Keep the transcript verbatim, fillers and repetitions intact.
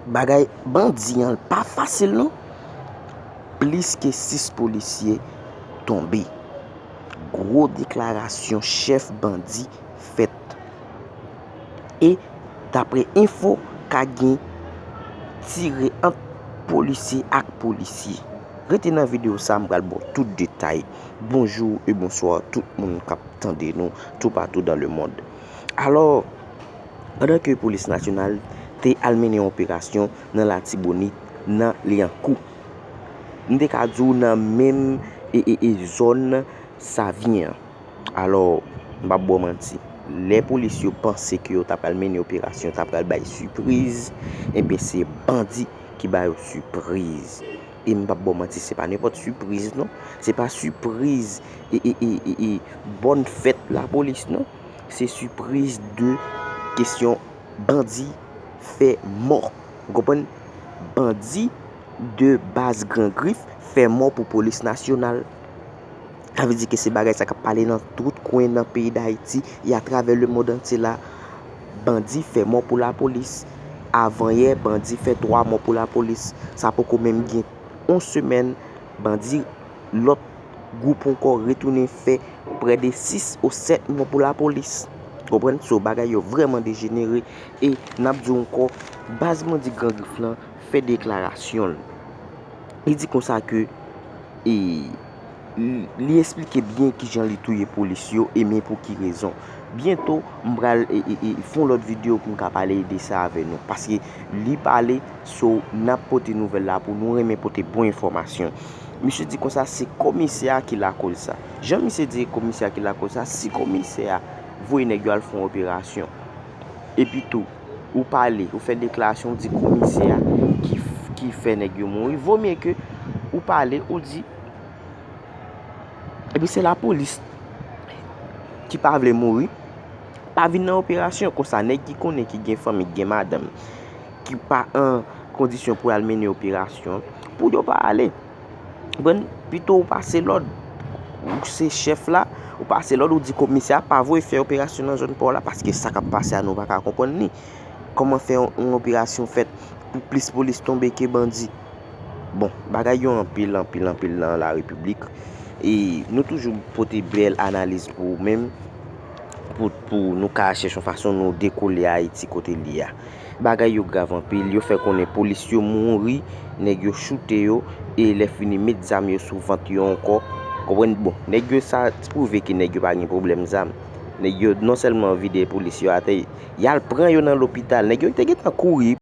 Bagay bandi an pa fasil non. Plis ke sis polisye tonbe. Gwo deklarasyon chèf bandi fèt. E daprè enfo, ka gen tire ant polisye ak polisye. Rete nan videyo sa, m pral ba w tout detay. Bonjou e bonswa tout moun k ap tande nou toupatou dans le monde. Alò, pandan ke polis nasyonal te al mennen yon operasyon nan Latibonit, nan Lyankou, m te ka di w nan menm e, e, e zòn Savyen an. Alò, m p ap ba w manti, lè polis yo panse ke yo ta pral mennen operasyon, ta pral bay sipriz, ebyen se bandi ki ba yo sipriz. E m p ap ba w manti, se pa nenpòt sipriz non. Se pa sipriz e, e, e, e, e bòn fèt lapolis non. Se sipriz de kesyon bandi fè mò. Ou konprann? Bandi de baz Gran Grif fè mò pou polis nasyonal. Sa vle di ke se bagay sa k ap pale nan tout kwen nan peyi Dayiti e atravè lemonn antye la. Bandi fè mò pou lapolis. Avanyè, bandi fè twa mò pou lapolis. Sa poko menm gen yon semèn, bandi lòt gwoup ankò retounen fè prè de sis ou sèt mò pou lapolis. Konprann? So, bagay yo vrèman dejenere. E n ap di w ankò, baz bandi Gran Grif lan fè deklarasyon l. Li di konsa ke, e, li, li eksplike byen kijan li touye polis yo e men pou ki rezon. Byento, m pral, e, e, e, fè yon lòt videyo pou m ka pale de sa avè nou. Paske li pale, so, n ap pote nouvèl la pou nou, renmen pote bon enfòmasyon. Misye di konsa se komisè a ki lakoz sa. Jan misye di komisè a ki lakoz sa, si komisè a voye nèg yo al fè yon operasyon, epi tou, ou pale, ou fè deklarasyon, ou di komisè a ki, ki fè nèg yo mouri, vomye ke ou pale, ou di, epi se lapolis ki pa vle mouri, pa vin nan operasyon. Konsa, nèg ki konnen ki gen fanmi, ki gen madanm, ki pa an kondisyon pou al mennen operasyon, pou yo pa ale. Konprann? Pito ou pase lòd. Ou se chèf la, ou pase lòd, ou di komisè a pa voye fè operasyon nan zòn pa w la, paske sa k ap pase a nou pa ka konprann li. Kòman fè yon, yon operasyon fèt pou plis polis tonbe ke bandi? Bon, bagay yo anpil, anpil, anpil nan la repiblik. E nou toujou pote bèl analiz pou ou menm, pou, pou nou ka chèche yon fason nou dekole Ayiti kote li a. Bagay yo grav anpil, yo fè konnen polis yo mouri, nèg yo choute yo, e lè fini met zam yo sou vant yo ankò. Konprann? Bon, nèg yo sa pwouve ke nèg yo pa gen pwoblèm zam. Nèg yo non sèlman vide polis yo atè, y al pran yo nan lopital. Nèg yo te gentan kouri